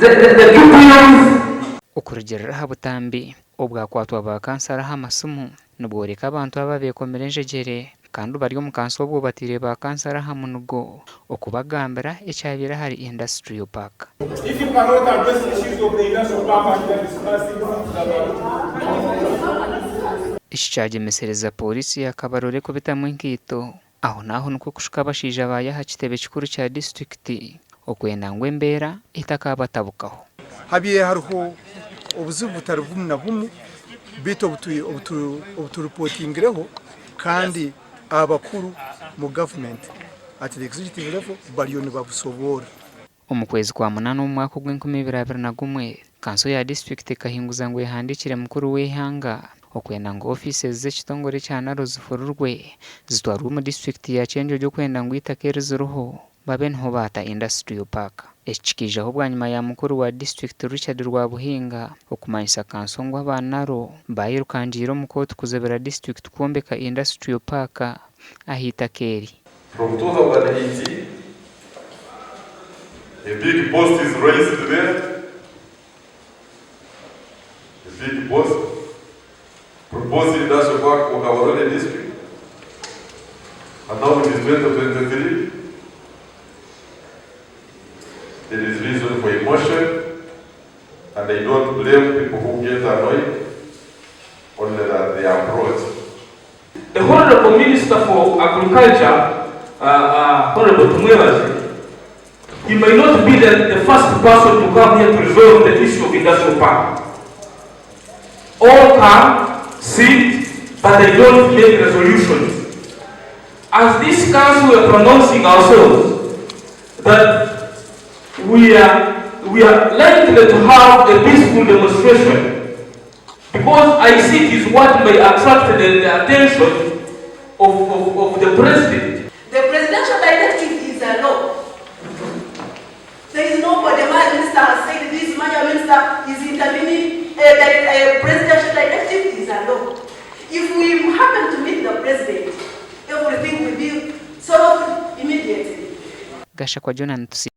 The, the, the pupils. Okurugiirira aha butambi obwakwatwa ba kansara aha masimu nibworeka abantu aba bekomire enjegyere kandi bari omu kanso obwo bataire ba kansara aha munigo okubagambira ekyabaire ahari Industrial Park. If you cannot address issues of the industrial park and you are discussing issues about. Eki kyagyemesereza Pooriisi ya Kabarole kubitamu enkaito Aho n'aho nikwo kushuka abashaija baayo aha kitebe kikuru kya disiturikiti okwenda ngu embeera etakaabatabukaho. Habaire hariho obuzibu butari bumwe na bumwe beitu obuturipotingireho kandi abakuru mu gavumenti at the executive level bariyo nibabusoboorora. Omu kwezi kwa munaana omu mwaka ogw'enkumi ibiri 21, kanso ya disiturikiti ekahinguza ngu ehandiikire mukuru w'eihanga okwenda ngu ofiisi z'ekitongore ekya NARO zifururwe zitwarwe omu disiturikiti ya Kyenjojo okwenda ngu eitaka eriziriho babe niho baata Industrial Park. Eki kikaijaho bwanyima ya mukuru wa disiturikiti Richard Rwabuhinga okumanyisa kanso ngu aba NARO baayirukangiire omu kooti kuzibira disiturikiti kwombeka Industrial Park ah'eitaka eri. From 2018, a big post is raised there, a big post proposing industrial park for Kabarole district. And now it is 2023. There is reason for emotion, and I don't blame people who get annoyed, only that they approach. The Honourable Minister for Agriculture, Honourable Tumwebaze, he may not be the, the first person to come here to resolve the issue of industrial park. All come, sit, but they don't make resolutions. As this council we are pronouncing ourselves that we are, we are likely to have a peaceful demonstration Because I see it is what may attract the, the attention of, of, of the president. The presidential directive is a law. There is nobody, my minister has said this, my minister is intervening. A, a presidential directive is a law. If we happen to meet the president, everything will be solved immediately. Gashakwa Jonah Ntusi.